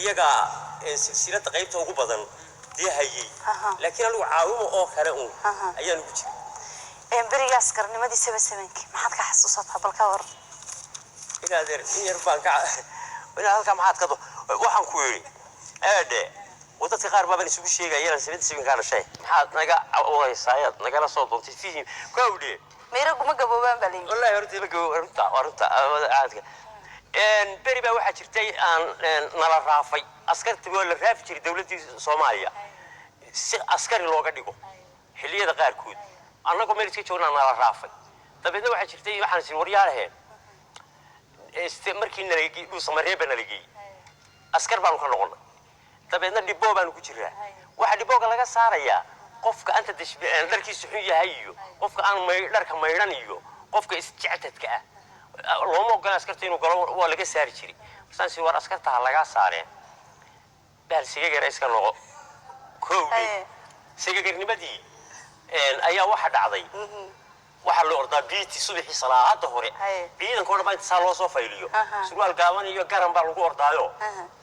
Iyagaa silsiladda qaybta ugu badan dee hayay, laakiin anigu caawimo oo kale uun ayaan ugu jiray. Berigaas garnimadii 77-kii maxaad ka xasuusataa? Bal ka war. Inaadeer, in yar baan ka inaa halkaa maxaad ka waxaan ku yidhi eedhe, wadadka qaar baaban isugu sheegaya inaan 77 kaa dhashay. Maxaad naga wadaysaa ayaad nagala soo doontay fihim kowdhe? Mayragu ma gaboobaan baa layidhi. Wallahi horta ma gabo, runta waa runta caadka. Beri baa waxaa jirtay aan nala raafay. Askarta waa la raafi jiray dowladdii Soomaaliya si askari looga dhigo xilliyada qaarkood. Annagoo meel iska joognaa nala raafay. Dabeedna waxaa jirtay waxaan is waryaalaheen markii nala geeyey Dhuusamareeba nala geeyey, askar baanu ka noqonnay. Dabeedna dhiboo baanu ku jiraa. Waxaa dhibooga laga saarayaa qofka anta dharkiisu xun yahay iyo qofka aan dharka maydhan iyo qofka isjectadka ah. Looma ogola askarta inuu galo, waa laga saari jiray. Markaan si war askarta ha lagaa saareen, bahal sigagara iska noqo kowdii. Sigagarnimadii ayaa waxa dhacday, waxaa la ordaa biiti subaxii salaada hore. Ciidanka o dhan baa inta saa loo soo fayliyo, surwaal gaaban iyo garan baa lagu ordaayo,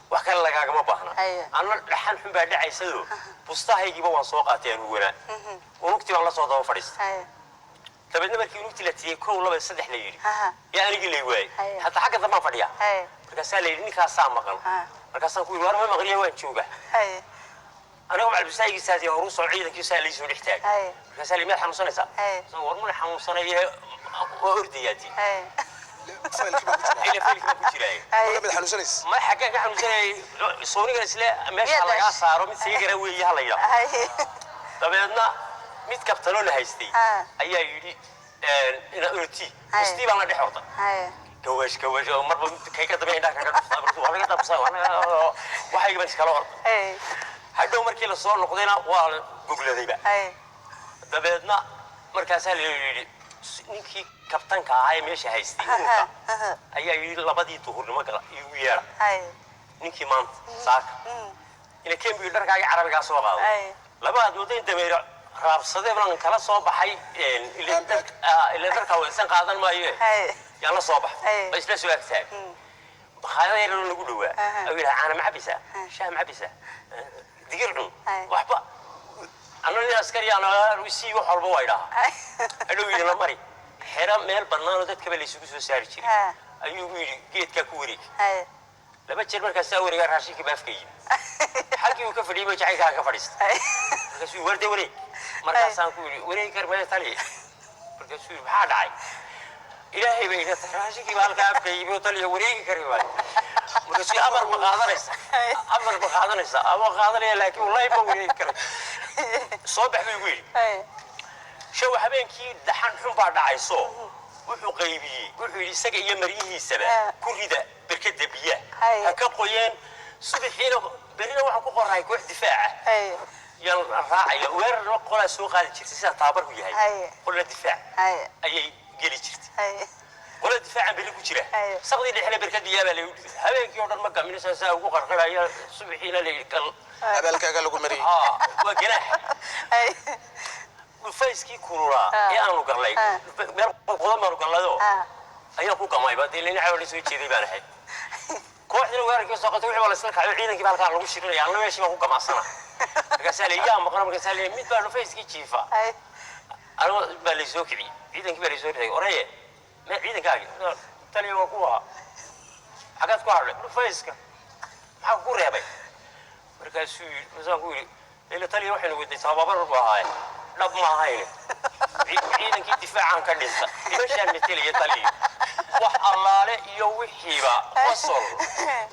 wax kale lagaagama baahna. Anna dhaxan xun baa dhacaysado, bustahaygiiba waan soo qaatay aan huwanaa, unugtii baan la soo daba fadhiistay. Dabeedna markii unugtii la tiriyey, kow, laba, saddex la yidhi, yaa anigii lay waayey. Hataa xagga dambaan fadhiyaa. Markaasaa la yidhi ninkaasaa maqan. Markaasaan ku yidhi war ma maqliya, waan jooga. Anigoo macalbustahaygiisaasi horuu soo ciidankiisaa laysoo dhex taagay. Markaasaa la miyaad xanuunsanaysaa? War mana xanuunsanaye, waa ordayaati. Faylkii ila faylkii baan ku jiraay. Mid xanuunsanaysa. Ma xaggaan ka xanuunsanayay? Soonigan isle meesha lagaa saaro mid sigagara weeye ha la yidhaahdo. Dabeedna mid kabtanoo la haystay ayaa yidhi ina orti ustii baan la dhex orday, gawash gawash, oo marba kay ka dambe indhaha kaga dhuftaa, marka waa laga dabsa, waxayga baan iskala orday. Hadhow markii la soo noqdayna waa la gogladayba. Dabeedna markaasaa la yidhi ninkii kabtanka ahaa ee meesha haystay ururka ayaa yidhi labadii duhurnimo gala igu yeedha ninkii maanta saaka ina kembiga dharkaaga carabigaa soo qaado. Labaad moodo in dameero raabsadee baan kala soo baxay, ila dharkaa waysan qaadan maayo, yaan la soo baxay, ba isla soo agtaag bakhaayada yaroo lagu dhowaa. Ayuu yidhaha caana ma cabaysaa, shaah ma cabaysaa, digir cun, waxba anna nin askari aan sii wax walba waa idhaha. Hadhow yidhi la mari xero meel bannaanoo dadkaba laysugu soo saari jiray. Ayuu igu yidhi geedkaa ku wareeg laba jeer. Markaasaa wareegaa raashinkii baa afka yimi. Xaggii uu ka fadhiyey ba jacaylkaa ka fadhiistay. Markaasuu warde wareeg. Markaasaan ku yidhi wareegi kar maya taliya. Markaasuu yidhi maxaa dhacay? Ilaahay bay iga tahay, raashinkii baa halkaa afka yimi oo taliya wareegi kari maayo. Markaasuu yidhi amar ma qaadanaysa? Amar ma qaadanaysa? Ama qaadanaya, laakiin wallahi ma wareegi karay. Soo bax buu igu yidhi. Show habeenkii dhaxan xun baa dhacayso. Wuxuu qaybiyey, wuxuu yidhi isaga iyo maryihiisaba ku rida berkada biyaha ha ka qoyeen. Subaxiina berrina waxaan ku qorahay koox difaaca yaan raacaya weerarna. Qolaa soo qaadi jirtay sida taabarku yahay, qola difaac ayay geli jirtay. Qola difaacan berri ku jira. Saqdii dhexna berkad biyaha baa lagu dhigay. Habeenkii oo dhan ma gamin, saasaa ugu qarqaraya. Subaxiina la yidhi gal. Abaalkaaga lagu mariyey. Waa ganaax. Dhufayskii kululaa ee aanu gallay, meel qodan baanu gallayoo ayaan ku gamayba dee lina la soo jeeday baan ahay. Kooxdina weerarkii soo qatay, wixii baa la isla kacay, ciidankii baa halkaa lagu shirinaya, anna meeshii baan ku gamacsana. Markaasaa la yaa maqan, markaasaa la mid baa dhufayskii jiifa. Anigo baa laysoo kiciyey, ciidankii baa laysoo riday. Oraye me ciidankaagi taliya waa ku ahaa, xaggaad ku hadhay dhufayska, maxaa kugu reebay? Markaasuu yidhi, markaasaan ku yidhi ila taliya waxaynu wadnay tababar bu ahaaye, dhab ma ahayne, ciidankii difaacaan ka dhinta, dhimashaan metelaya taliya. Wax allaale iyo wixiiba qosol,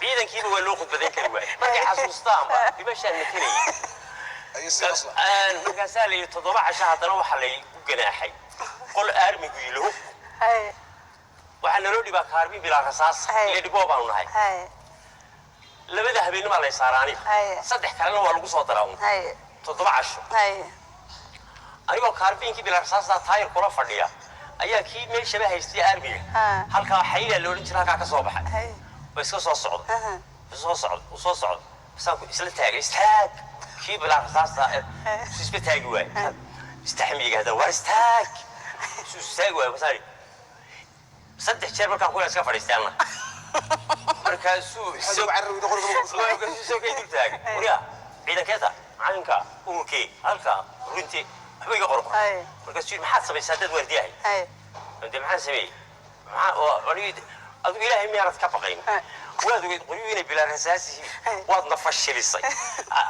ciidankiiba waa loo khudbadayn kari waayey markay xasuustaanba dhimashaan metelayay. Ayay si qosla. Markaasaa la yidhi 7 casho haddana waxaa laygu ganaaxay qol aarmigu yilo. Waxaa naloo dhibaa kaarmin bilaa rasaas, ile dhiboo baanu nahay. Labada habeennimaa lay saaraa aniga, saddex kalena waa lagu soo daraa un 7 casho. Anigoo kaarbiinkii bilaa rasaastaa taayir kula fadhiya ayaa kii meeshaba haystay aarmiga halkaa xaylaa la odhan jira halkaa ka soo baxay. Ba iska soo socda, soo socda, u soo socda. Basaan ku isla taagay, istaag. Kii bilaa rasaasta su isba taagi waaye, istaxmiga haddana war istaag, su istaagi waaye. Basaan saddex jeer markaan kula iska fadhiistay anna. Markaasuu Maxaad ugu carari weyday qoriga ma ku markaasuu soo kay dul taagay, waryaa ciidankeeta caynka ururkee halka runtii waxba iga qorqor. Markaasuu yidhi, maxaad samaysaa haddaad waardiyahay? De maxaan sameeyey? Maxaa oo adigu Ilaahay miyaanad ka baqayn? Waad ogeyd qoryuhu inay bilaa rasaas yihiin, waadna fashilisay,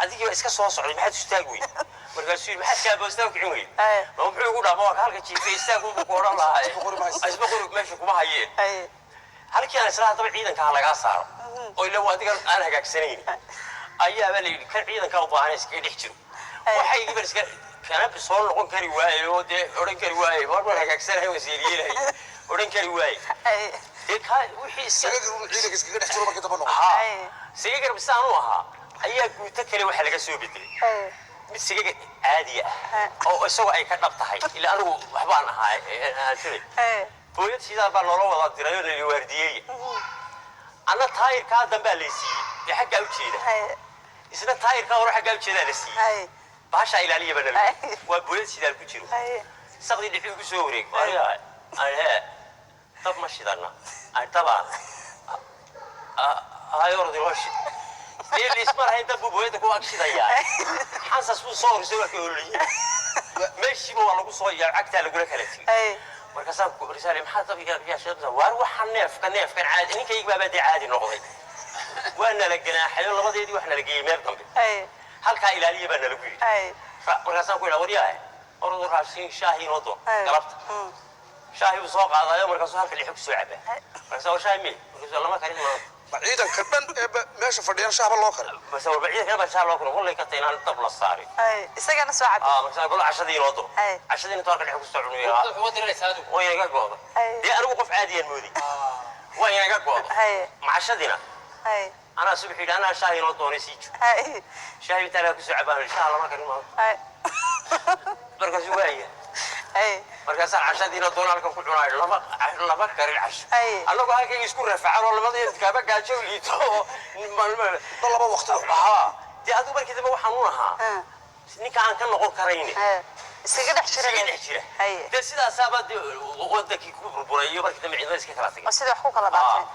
adigii baa iska soo socday, maxaad istaag weyd? Markaasuu yidhi, maxaad kaaboostaa kicin weyd? Ma muxuu igu dhaama? Waa ka halka jiifay, istaag unbu ku odhan lahaa. Isba qori ma haysto. Isba qori meesha kuma hayeen. Halkii aan isla haddaba ciidanka ha lagaa saaro oo ila waa adigan aan hagaagsanayn ayaaba la yidhi, kan ciidanka u baahan iskaga dhex jiro. Waxaygii baan iska kana soo noqon kari waaye oo dee odhan kari waaye war waan hagaagsanahay, waan seeriyeelahay odhan kari waaye. Dee kaa wixii iska Sagagar un ciidanka iskaga dhex jiro markii dambe noqon. Haa, sigagar sidaan u ahaa ayaa guuto kale waxaa laga soo bedelay mid sigaga caadiya ah oo isagoo ay ka dhab tahay, ila anigu waxbaan ahaa aan jiray. Booyad shidaal baa loola wada diray oo la waardiyeeya. Anna taayirkaa dambaa lay siiyey ee xaggaa u jeeda, isna taayirkaa hore xaggaa u jeedaa la siiyey. Bahashaa ilaaliya baa nala waa booyad shidaal ku jiro. Saqdii dhexi ugu soo wareeg, aniga hee dab ma shidana dabaa hayordi loo shid dee liisma lahayn, dab buu booyadda ku ag shidayaa. Xansas buu soo horisay, waa ka ololiyey meeshiiba, waa lagu soo yaa cagtaa lagula kala tegey. Markaasaan ku risaale, maxaa dab yaa shidamsa? Waar waxa neefka neefkan caadi ninkaygi baabaa dee caadi noqday. Waa nala ganaaxayo labadeedii, wax nala geeyey meel dambe, halkaa ilaaliya baa nalagu yidhi. Markaasaan ku idhaa, waryaahe, ordu raashin shaahi inoo doon galabta. Shaahi buu soo qaadayo, markaasuu halka dhexe kusoo cabaa. Markaasaa, war shaahi mee? Markaasuu, lama karin maanta. Ma ciidanka dhan ee meesha fadhiyaan shahba loo karin? Bas warba ciidanka baa shaah loo karin, wallay ka tay inaan dab la saarin. Isagana soo cabi. Markaasaa, bal cashadii inoo doon. Cashadii intuu halka dhexe kusoo cunayo waa inaga go'do. Dee anigu qof caadiyaan moodi, waa inaga go'do. Macashadina anaa subax yidhi, anaa shaahi inoo doonay, sii jo shaahi intaa laga kusoo cabaan, shaah lama karin maanta. Markaasuu waaya. Markaasaan cashadiina doon halkan ku cunaayo, lama karin casho. Annagu halkayga isku rafacan oo labada kaaba gaajo liito oo Dad laba waqti oo. Haa, dee adigu markii dambe waxaan u ahaa ninka aan ka noqon karayne Iskaga dhex jira. Iskaga dhex jira. Dee sidaasaaba dee wadankii ku burburay iyo markii dambe ciidamada iska kala tagay. Oo sida wax ku kala qaateen.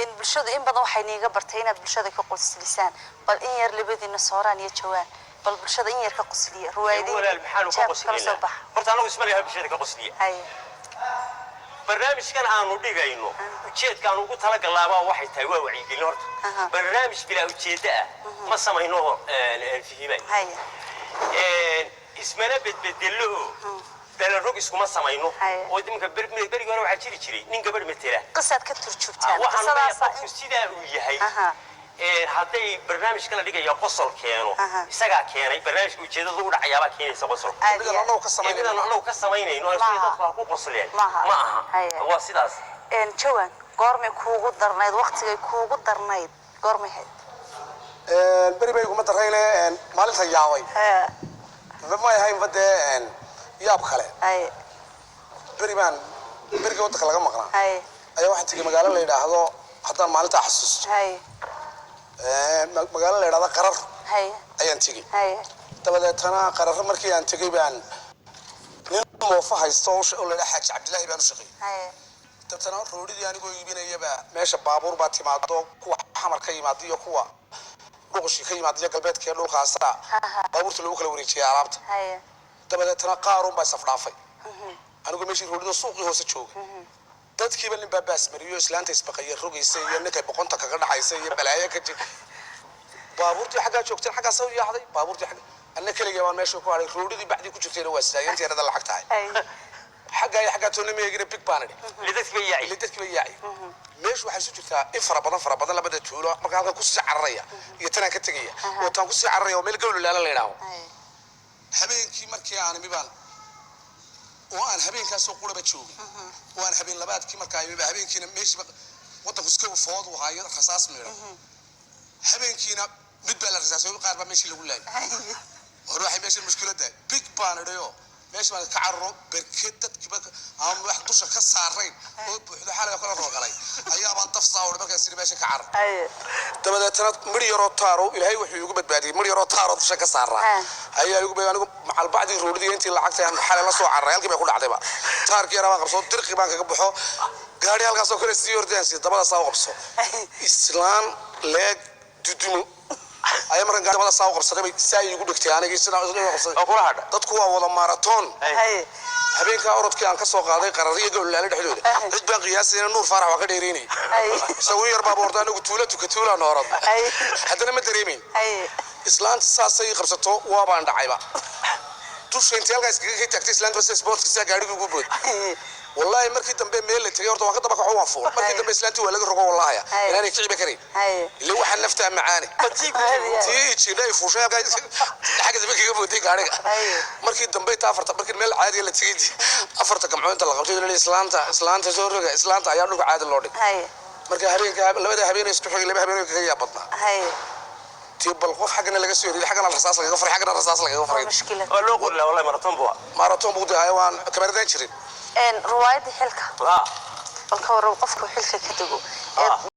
In bulshadu in badan waxay niiga bartay inaad bulshada ka qoslisaan. Bal in yar labadiina Sooraan iyo Jawaan, bal bulshada in yar ka qosliya ruwaayadiin. Walaal, maxaanu ka Jeebka kala soo qoslinaa? baxa. Horta anagu isma leha bulshada ka qosliya. Barnaamijkan aanu dhigayno ujeedkaan ugu talagalaabaa waxay tahay waa wacyigelin horta. Barnaamij bilaa ujeeddo ah ma samayno, fihimay. Ismana bedbedello oo dhalanrog iskuma samayno. Oo iminka berigi hore waxaa jiri jiray nin gabadh matela. Qisaad ka turjubtaan. Waxaan leeyahay Qisadaasa qofku sidaa uu yahay hadday barnaamijka la dhigaya qosol keeno, isagaa keenay barnaamijka, ujeedada ugu dhacayaabaa keenaysa qosol. Aad Midaan iyo aad. annagu ka Ee, samaynayno. midaan annagu ka samaynayno Maaha. sida dadku ha ku qosleen. Maaha. Ma aha. Waa sidaas. Jawan, goormay kuugu darnayd waqtigay kuugu darnayd, goormay hayd? Beri bay iguma darayne maalinta yaabay. Ma ahaynba dee yaab kale. Beri baan berigii waddanka laga maqnaa ayaa waxaan tegey magaalo la yidhaahdo, haddaan maalintaa xasuusto, magaalo la yidhahdo Qarar ayaan tegey. Dabadeetana Qararo markii aan tegey baan nin moofa haysto oo la yidhaha Xaaji Cabdilaahi baan u shaqeeyey. Dabeetana roodhidii anigoo iibinayaba meesha baabuur baa timaado, kuwa Xamar ka yimaada iyo kuwa Dhuqushii ka yimaada iyo galbeedka iyo dhulkaasa baabuurta lagu kala wareejiyay alaabta. Dabadeetana qaarun baa isafdhaafay anigoo meeshii roodhida suuqii hoose jooga. Dadkiiba nin baa baas mariyo, islaanta isbaqaya rogaysa iyo ninkay boqonta kaga dhacaysa iyo balaayo ka jir. Baabuurtii xaggaa joogteen xaggaasa u yaacday baabuurtii xagga, anna keligay baan meesha ku hadhay. Roodhidii bacdii ku jirtayna waa sidaayay inta yarada lacag tahay. Xaggaa iyo xaggaa toonna ma eegina, big baan idhi. Lidadki bay yaaci. Ile dadkii bay yaaci. Meeshu waxay isu jirtaa in fara badan, fara badan, labada tuulo. Marka halkan kusii cararaya iyo tanaan ka tegaya oo taan kusii cararaya oo meel Gawlalaala la yidhaaho. Habeenkii markii aan imi baan oo aan habeenkaasoo quraba joogin oo aan habeen labaadkii markaa imiba, habeenkiina meeshiiba waddanku iska food u haayo, rasaas miidhan. Habeenkiina mid baa la rasaasay, qaar baa meeshii lagu laayay. Hore waxay meeshan mushkiladda big baan idhayo, meesha baan ka cararo, berked dadkiiba aan wax dusha ka saarayn oo buuxdo xalay oo kala roogalay ayaa baan daf saa markaas sidhi meesha ka carar. Dabadeetana midh yaroo taaro Ilaahay wuxuu igu badbaadiyey, midh yaroo taaro dusha ka saaraa ayaa igu anigu macalbacdii roodhidii intii lacagta aan xalay la soo cararay halkii bay ku dhacdayba. Taarkii yaraa baan qabsoo, dirqi baan kaga baxo. Gaari halkaasoo kale sii ordayaan, si dabada saa u qabso. Islaan leeg dudumo ayaa markan gaari dabada saa u qabsaday bay saa iigu dhigtay anigii sidaa isla qabsaday. Oo kula hadha. Dadku waa wada maraton. Habeenkaa orodkii aan ka soo qaaday Qarariyo Gowlalaale dhexdooda, cid baan qiyaasayna Nuur Faarax waa ka dheeraynay. Isagu yar baaba orda, anagu tuula tuka tuulaan orod. Haddana ma dareemayn. Islaanta saasay qabsato, waabaan dhacayba dusha intay halkaa iskaga ka taagtay islaanta sida sportka sidaa gaadhiga ugu bood. Wallaahi markii dambe meel la tegay, horta waan ka daba kaco, waan fuul. Markii dambe islaantii waa laga rogo, wallahaya inaanay kiciba karayn. Ile waxaa naftaa macaane tii ijidha ay fuushay halkaa xagga dambe kaga booday gaadhiga. Markii dambe ta afarta, markii meel caadiga la tegay, afarta gamcood inta la qabtay la islaanta, islaanta soo roga, islaanta ayaa dhulka caadi loo dhigay. Marka habeenka labada habeen isku xigay, laba habeen kaga yaab badnaa. Tii bal qof xaggana laga soo riday, xaggana rasaas lagaga furay, xaggana rasaas lagaga furay. Mushkilad. Waa loo qori lahaa wallahi, maraton buu ahaa. Maraton buu dahay, waan kamaradayn jirin. Ruwaayadda xilka Ha. bal ka waran, qofku xilka ka dego ee